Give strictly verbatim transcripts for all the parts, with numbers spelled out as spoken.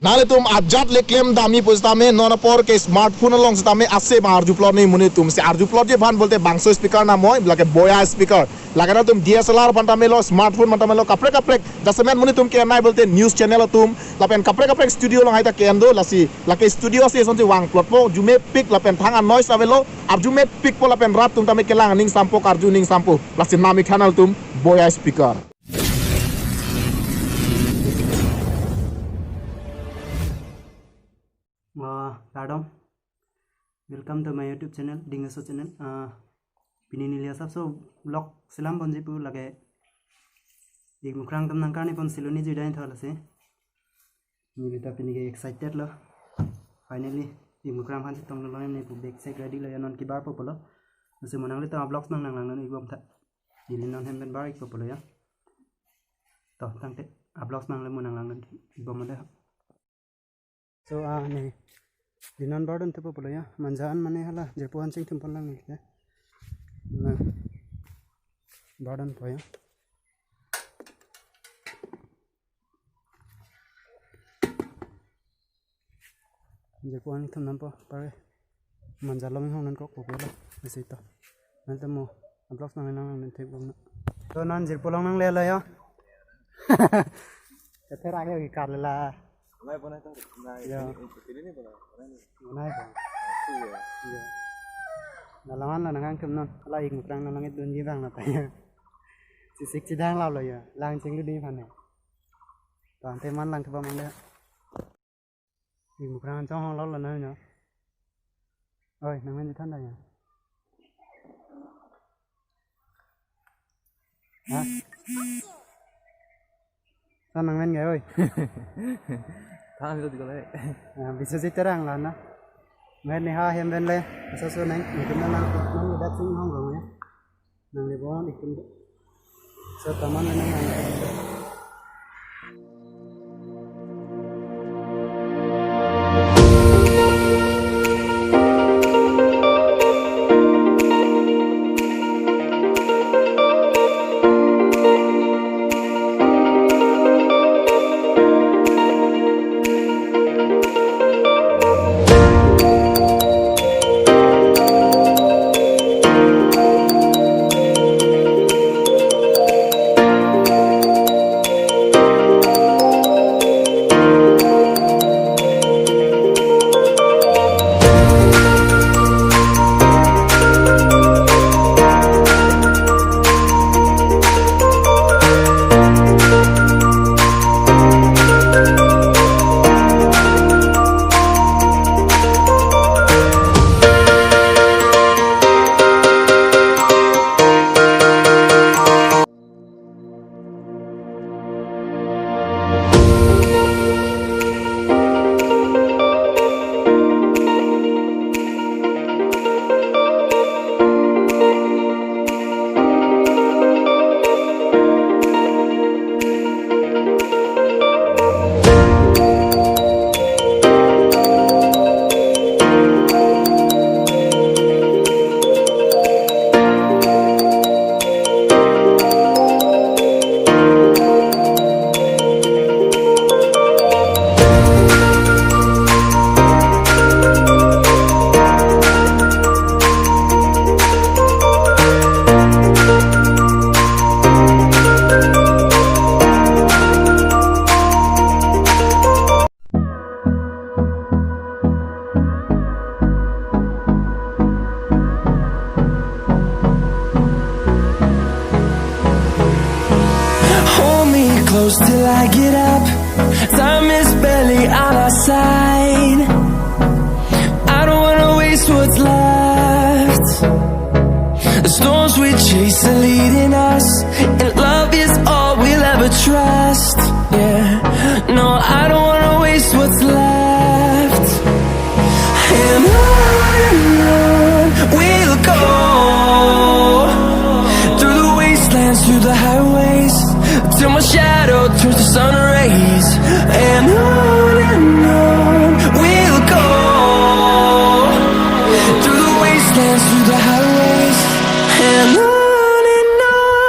Nanglitum ajat le klem damji pusitame non apor ke smartphone along sitame ase bang arjuplot ni monit atum. Si arjuplotji aphan pulote bangso speaker namoi, lake Boya speaker. Lake nangtum D S L R aphan tame lo, smartphone aphan tame lo, kaprek kaprek. Jasemet monit atum ke-en nai pulote news channel atum. Lapen kaprek kaprek studio along hai ta ke-en do, lasi lake studio ase asonsi vangplotpo, arjumepik lapen thang a-noise avelo, arjumepikpo lapen rat atum tame kelang aning sampo, karju aning sampo. Lasi nam ik tha nanglitum Boya speaker. Ah, kardom. Welcome to my YouTube channel, Ding Aso channel. Ah, pini neli asapso vlog selam ponji pu lake Ikmukrang atum nangkarni pon Siloni jui dai tho lasi. Neli ta pini ke excited lo. Finally, Ikmukrang aphan chetonglo, ne pu bag sack ready lo ya, non kebarpo pulo. Lasi mo nanglitum a-vlogs nang nanglang non ikbom tha. Neli non hem pen bar ikpo pulo ya. To, tangte a-vlogs nang le mo nanglang non ikbom le. So, ah, ne. Neli non bardun tepo pulo ya. Manja an mane hala jirpo an chingthum pon lang ne. Na. Bardunpo ya. Jirpo an thum nampo pare. Manja along inghong non kok pulo. Isi to. Nanglitum mo a-vlogs nang nang nang thek bang na. To non jirpo along nanglelo ya. Kethe ra ke kar lela. Nai pon nai to, nai, ya, ini, ini, ini pon nai, pon nai. Nai pon. Iya. Iya. Nalaman la nangkangthum non. La Ikmukrang nang langit dunji bang na ta ya. Sisik sidang lap lo ya. Lang chinglu di aphan ya. Tangte man lang kebam ang deh. Ikmukrang chonghong lo lo na ya. Oi, nang men than da ya. Ha? Sa nang men ga oi. Than lo di ko le. Ah, bisa si terang la na. Men ne ha hem pen le. Asa so nang, nang kenal nang, nang udah sing hong rong ya. Nang le bon ikum. Sa taman le nang nang. Hold me close till I get up. Time is barely on our side. I don't wanna waste what's left. The storms we chase are leading us, and love is all we'll ever trust. Yeah, no, I don't wanna waste what's left. And on and on we'll go, through the wastelands, through the highways, till my shadow turns to sun rays. And on and on we'll go, through the wastelands, through the highways, and on and on.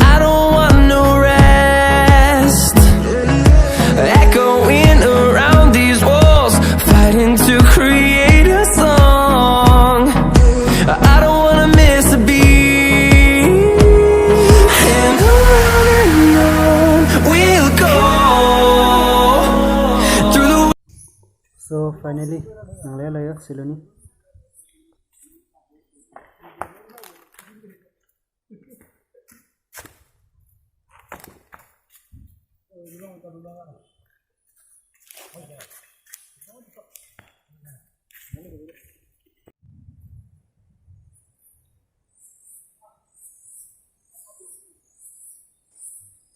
I don't want no rest. Echoing around these walls, fighting to create a song. I don't wanna miss a beat. And on and on we'll go through the So finally, nangle lo yo, Siloni.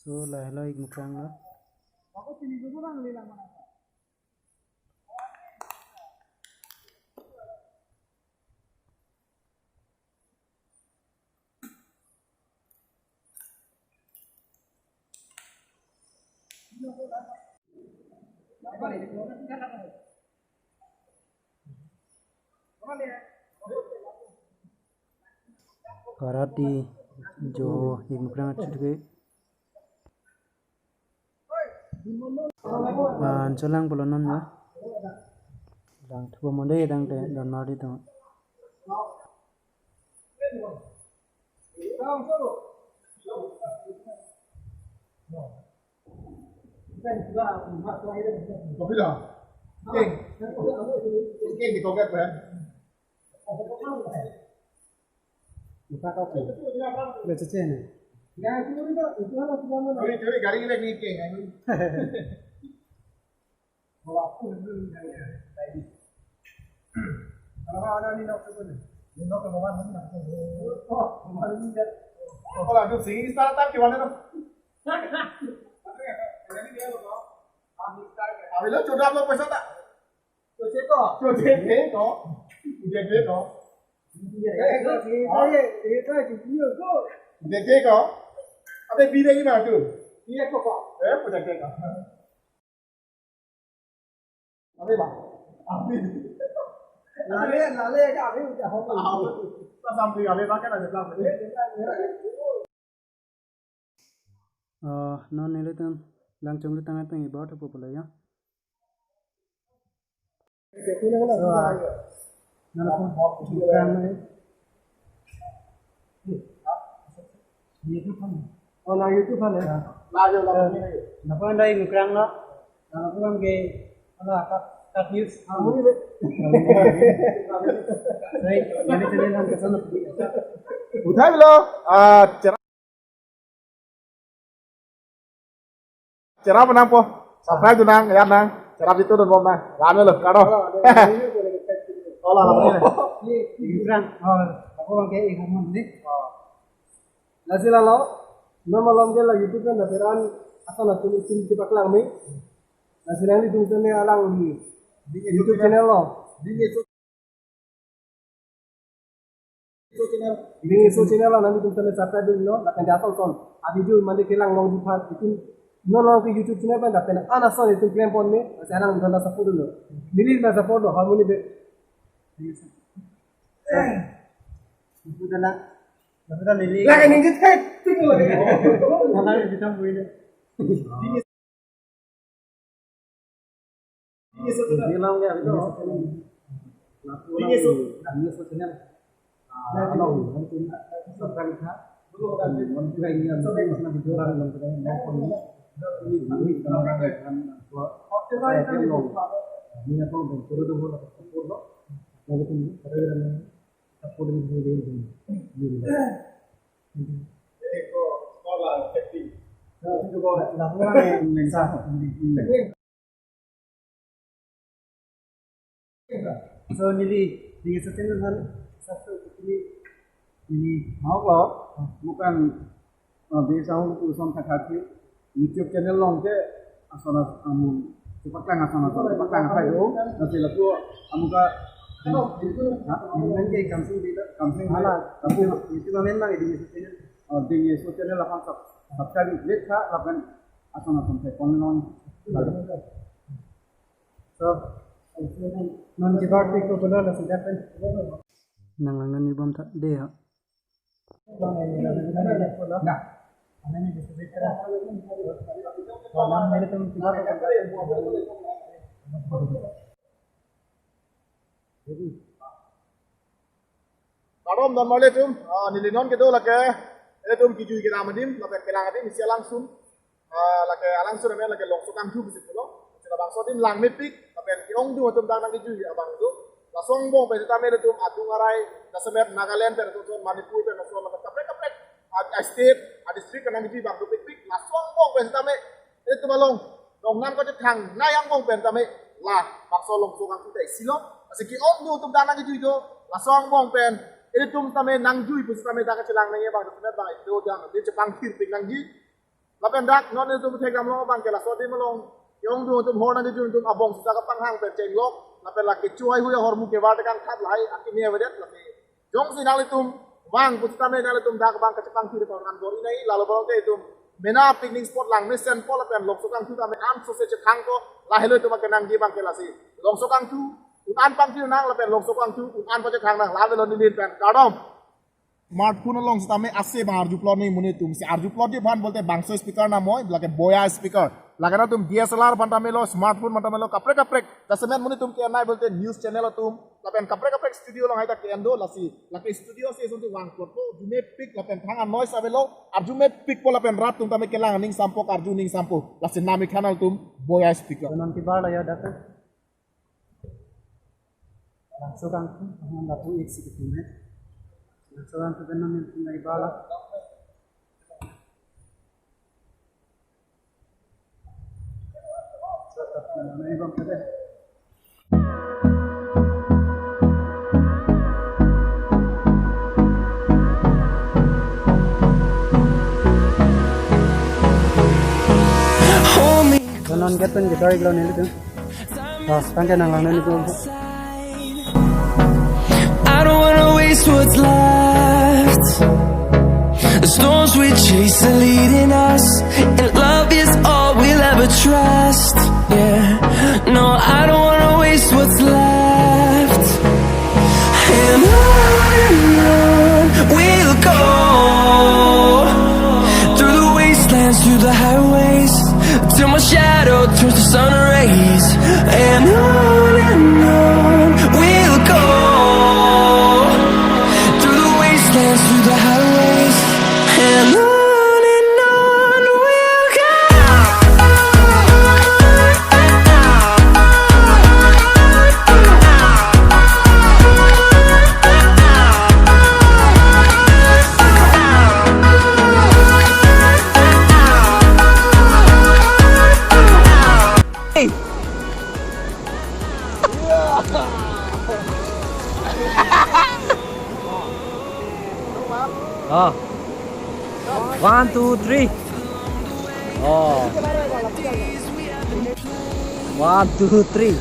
So, lahelo ik mukrang lo. Karate jo ik mukrang chutke. An cholang polo non ya. Dang thupo monde dang te don nari dong. Kopi lo? King. King di koket pe. Buka kopi. Udah cece nih. Curi, curi, garing lagi, King. Kalau ada ni nak tu ni. Ni nak ke bawah ni nak. Oh, bawah ni dah. Kalau tu sing start tak gimana tu? Abilo choda lo paisa tak? Choche ko. Choche ko. Choche ko. Choche ko. Abe bide gimana tu? Iya ko ko. Eh, punya ke ko. Abe ba. Abe. Lale, lale ka abe udah hobi. Abe. Pas sampai abe pakai aja pelan. Eh, non nelitum Langchong Lutang ateng ibar thupo pula ya. So, ah, non ako, Mukrang na eh. YouTube kan. Oh, na YouTube kan ya? Ya. Lajo, lajo. Eh, na ako anda Mukrang na. Na ako kan ke, ala, kat, kat news. Ah, muni be. Baik, ini channel yang kesana. Uthai lo, ah, Cherap nangpo. Subscribe tu nang, ya nang. Cherap itu don bom nang. Rame lo, karo. Ola, ola. Ini, ini Mukrang. Oh, ako bang kayak ini namun ni. Oh. Lasi lalo, non malom ke la YouTube kan daperan asal na tuli tim tipak lang mi. Lasi nanglitum sene alang di YouTube channel lo. Di YouTube channel. Di YouTube channel lo, nanglitum sene subscribe dun lo, lapen di asal son. A video mandi kelang long di part itum non long ke YouTube channel pen dapen an asal itum klem pon me, masih alang dona support dun lo. Neli na support lo, harmony be. Sudah na, sudah neli. Lagi ninjit hai, tinggal lagi. Mana kita buat ini? Di lang ya, itu. Di YouTube. Di YouTube channel. Ah, kalau itu, subscribe ha. Belum kan? Belum kan? Ini yang belum. Ini apa? Belum. Support ini. So, neli, neli sa channel han, subscribe neli, neli. Mau ko, bukan, eh, bisa untuk urusan kaki YouTube channel long ke, asal as-, amu, cepat lang asal asal, cepat lang apa itu, nanti laku, amu ka, ha? Ini ke kamsing di, kamsing hala, tapi itu memang di YouTube channel, eh, di YouTube channel akan sub-, subscribe klik ha, lakukan asal asal saya pon long. So, non kibar ti ko kono na sejak kan. Nang lang nang ibom ta de ha. Nah. Kardom don marli atum, ah, neli non kedo lake, ilitum kijui kedam adim, lapen kelang adim, isi alangsun, ah, lake alangsun amen lake Longso Kangthu pusi pulo. Sila bangso adim langmepik, lapen ke-ongdung atum dak nangkijui abang do. Laso angbong pen sitame ilitum adung arai, jasemet Nagaland pen ason, Manipur pen ason, lapen kaprek kaprek, ah, state, ah, district nangkijui abang dopikpik. Laso angbong pen sitame ilitum along, nongnam kachethangnei angbong pen tame, la bangso Longso Kangthu ta isilo. Lasi ke-ongdung atum dak nangkijui do, laso angbong pen ilitum tame nangjui pusitame dak kachelang nangji abang, jasemet abang itum dak, di chepangthirpik nangji. Lapen dak non ilitum thekdam long abang ke laso adim along, ke-ongdung atum hor nangkijui atum abong sita kapanghang pen chenglok, lapen lake chuhai hui ahormu kevar tekang thap lahai akimi avedet, lake jongsi nanglitum vang pusitame nanglitum dak abang kachepangthir pon anbor inai, lalo abang ke itum mena picnic spot langmesen po lapen Longso Kangthu tame ansose chethangpo, lahelo itum akenangji abang ke lasi. Longso Kangthu un-an pangthir nang lapen Longso Kangthu un-an pachethang nang, la avelo neli pen kardom. Smartphone along sitame ase abang arjuplot nangji monit atum, si arjuplotji aphan pulote bangso speaker namoi, lake Boya speaker. Lake atum D S L R aphan tame lo, smartphone aphan tame lo, kaprek kaprek. Jasemet monit atum ke-en nai pulote news channel atum, lapen kaprek kaprek studio along hai ta ke-en do, lasi lake studio si asonsi vangplotpo, arjumepik lapen thang a-noise avelo, arjumepikpo lapen rat atum tame kelang aning sampo, karju aning sampo. Lasi nami kanal atum Boya speaker. Konon kibar la ya dak. Longso Kangthu, ahan lapu ik si kitu met. Longso Kangthu pen nang yang tinggal bala. Konon get pen guitar iklo neli tu. Ah, tangke nang lang neli tu. I don't wanna waste what's left. The storms we chase are leading us, and love is all we'll ever trust. Yeah, no, I don't wanna waste what's left. And on and on we'll go, through the wastelands, through the highways, till my shadow turns to sun rays. And on and on we'll go, through the wastelands, through the highways. And on and on we'll go. Ah. One, two, three. Oh. One, two, three.